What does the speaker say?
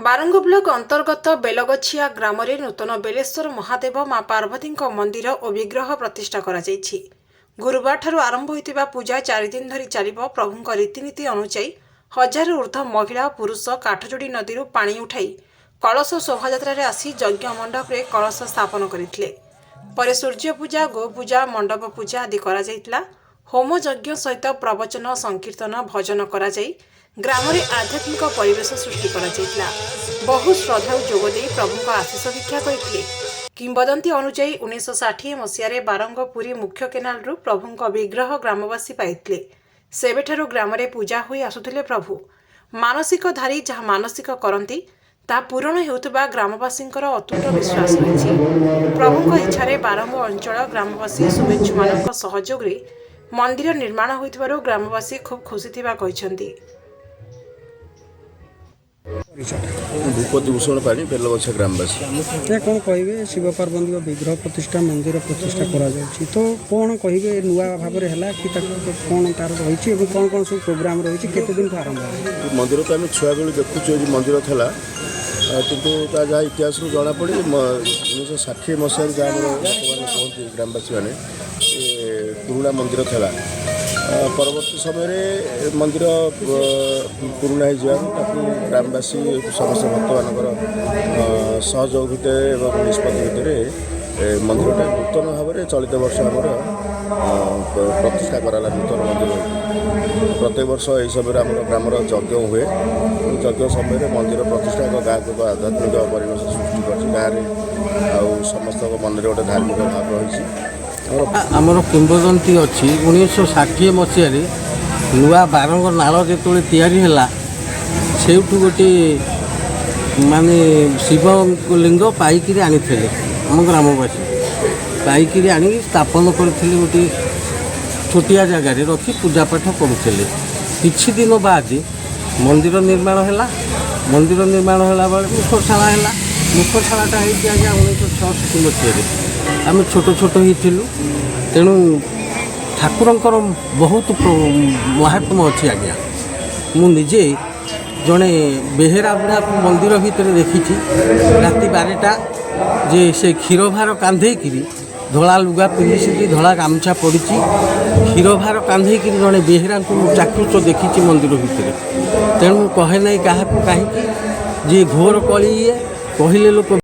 Barang block ଅନ୍ତର୍ଗତ ବେଲଗଛିଆ ଗ୍ରାମରେ ନୂତନ ବେଲେଶ୍ୱର ମହାଦେବ ମା ପାର୍ବତୀଙ୍କ ମନ୍ଦିର ଓ ବିଗ୍ରହ ପ୍ରତିଷ୍ଠା କରାଯାଇଛି। ଗୁରୁବାରଠାରୁ ଆରମ୍ଭ ହୋଇଥିବା ପୂଜା 4 ଦିନ ଧରି ଚାଲିବ। ପ୍ରଭୁଙ୍କ ରୀତିନୀତି ଅନୁଯାୟୀ ହଜାରରୁ ଉର୍ଦ୍ଧ୍ୱ ମହିଳା ଓ ପୁରୁଷ କାଠଯୋଡ଼ି ନଦୀରୁ ପାଣି ଉଠାଇ କଳସ ଶୋଭାଯାତ୍ରାରେ ଆସି ଯଜ୍ଞ ମଣ୍ଡପରେ କଳସ ସ୍ଥାପନ କରିଥିଲେ। ପରେ ସୂର୍ଯ୍ୟ ପୂଜା, ଗୋପୂଜା, ମଣ୍ଡପ ପୂଜା ଆଦି କରାଯାଇଥିଲା। ହୋମ ଯଜ୍ଞ ସହିତ ପ୍ରବଚନ, ସଂକୀର୍ତ୍ତନ, ଭଜନ କରାଯାଇ ଗ୍ରାମରେ ଆଧ୍ୟାତ୍ମିକ ପରିବେଶ ସୃଷ୍ଟି କରାଯାଇଥିଲା। ବହୁ ଶ୍ରଦ୍ଧାଳୁ ଯୋଗଦେଇ ପ୍ରଭୁଙ୍କ ଆଶିଷ ଭିକ୍ଷା କରିଥିଲେ। କିମ୍ବଦନ୍ତୀ ଅନୁଯାୟୀ, 1960 ମସିହାରେ ବାରଙ୍ଗ ପୁରୀ ମୁଖ୍ୟ କେନାଲରୁ ପ୍ରଭୁଙ୍କ ବିଗ୍ରହ ଗ୍ରାମବାସୀ ପାଇଥିଲେ। ସେବେଠାରୁ ଗ୍ରାମରେ ପୂଜା ହୋଇ ଆସୁଥିଲେ। ପ୍ରଭୁ ମାନସିକଧାରୀ ଯାହା ମାନସିକ କରନ୍ତି, ତାହା ପୂରଣ ହେଉଥିବା ଗ୍ରାମବାସୀଙ୍କର ଅତୁଟ ବିଶ୍ୱାସ ରହିଛି। ପ୍ରଭୁଙ୍କ ଇଚ୍ଛାରେ ବାରଙ୍ଗ ଅଞ୍ଚଳ ଗ୍ରାମବାସୀ ଶୁଭେଚ୍ଛୁମାନଙ୍କ ସହଯୋଗରେ ମନ୍ଦିର ନିର୍ମାଣ ହୋଇଥିବାରୁ ଗ୍ରାମବାସୀ ଖୁବ୍ ଖୁସି ଥିବା କହିଛନ୍ତି। ଭୂପତି ଭୂଷଣ ପାଣି, ବେଲଗଛା ଗ୍ରାମବାସୀ। ଆଜ୍ଞା, କ'ଣ କହିବେ? ଶିବ ପାର୍ବତୀଙ୍କ ବିଗ୍ରହ ପ୍ରତିଷ୍ଠା, ମନ୍ଦିର ପ୍ରତିଷ୍ଠା କରାଯାଉଛି ତ କ'ଣ କହିବେ? ନୂଆ ଭାବରେ ହେଲା କି ତାକୁ କ'ଣ ତାର ରହିଛି ଏବଂ କ'ଣ କ'ଣ ସବୁ ପ୍ରୋଗ୍ରାମ ରହିଛି, କେତେ ଦିନଠୁ ଆରମ୍ଭ ହେବ? ଏ ମନ୍ଦିର ତ ଆମେ ଛୁଆବେଳୁ ଦେଖୁଛୁ, ଏଠି ମନ୍ଦିର ଥିଲା। କିନ୍ତୁ ତା ଯାହା ଇତିହାସରୁ ଜଣାପଡ଼େ, 1960 ମସିହାରୁ ଯାହା ଆମର ଲୋକମାନେ କୁହନ୍ତି, ଗ୍ରାମବାସୀମାନେ, ଏ ପୁରୁଣା ମନ୍ଦିର ଥିଲା। ପରବର୍ତ୍ତୀ ସମୟରେ ଏ ମନ୍ଦିର ପୁରୁଣା ହେଇଯିବାରୁ ତାକୁ ଗ୍ରାମବାସୀ ସମସ୍ତ ଭକ୍ତମାନଙ୍କର ସହଯୋଗ ଭିତରେ ଏବଂ ନିଷ୍ପତ୍ତି ଭିତରେ ଏ ମନ୍ଦିରଟା ନୂତନ ଭାବରେ ଚଳିତ ବର୍ଷ ଆମର ପ୍ରତିଷ୍ଠା କରାଗଲା ନୂତନ ମନ୍ଦିର। ପ୍ରତ୍ୟେକ ବର୍ଷ ଏହି ସମୟରେ ଆମର ଗ୍ରାମର ଯଜ୍ଞ ହୁଏ। ଯଜ୍ଞ ସମୟରେ ମନ୍ଦିର ପ୍ରତିଷ୍ଠା ଏକ ଗାଁକୁ ଏକ ଆଧ୍ୟାତ୍ମିକ ପରିବେଶ ସୃଷ୍ଟି କରିଛି ଗାଁରେ, ଆଉ ସମସ୍ତଙ୍କ ମନରେ ଗୋଟେ ଧାର୍ମିକ ଭାବ ରହିଛି ଆମର। ଆମର କିମ୍ବଦନ୍ତୀ ଅଛି, 1960 ମସିହାରେ ନୂଆ ବାରଙ୍ଗ ନାଳ ଯେତେବେଳେ ତିଆରି ହେଲା, ସେଇଠୁ ଗୋଟିଏ ମାନେ ଶିବଲିଙ୍ଗ ପାଇକିରି ଆଣିଥିଲେ। ଆମ ଗ୍ରାମବାସୀ ପାଇକିରି ଆଣିକି ସ୍ଥାପନ କରିଥିଲେ। ଗୋଟିଏ ଛୋଟିଆ ଜାଗାରେ ରଖି ପୂଜାପାଠ କରୁଥିଲେ। କିଛି ଦିନ ବାଦ ମନ୍ଦିର ନିର୍ମାଣ ହେଲା। ମନ୍ଦିର ନିର୍ମାଣ ହେଲା ବେଳେ ମୁଖଶାଳା ହେଲା। ମୁଖଶାଳାଟା ହେଇଛି ଆଜ୍ଞା 1966 ମସିହାରେ। ଆମେ ଛୋଟ ଛୋଟ ହେଇଥିଲୁ। ତେଣୁ ଠାକୁରଙ୍କର ବହୁତ ମହାତ୍ମ୍ୟ ଅଛି ଆଜ୍ଞା। ମୁଁ ନିଜେ ଜଣେ ବେହେରା ବୁଢ଼ାକୁ ମନ୍ଦିର ଭିତରେ ଦେଖିଛି ରାତି 12ଟା ଯେ ସେ କ୍ଷୀର ଭାର କାନ୍ଧେଇକିରି, ଧଳା ଲୁଗା ପିନ୍ଧିଛି, ଧଳା ଗାମୁଛା ପଡ଼ିଛି, କ୍ଷୀର ଭାର କାନ୍ଧେଇକିରି ଜଣେ ବେହେରାଙ୍କୁ ମୁଁ ଚାକ୍ଷୁଷ ଦେଖିଛି ମନ୍ଦିର ଭିତରେ। ତେଣୁ ମୁଁ କହେ ନାହିଁ କାହାକୁ, କାହିଁକି ଯେ ଘୋର କଳି ଇଏ କହିଲେ ଲୋକ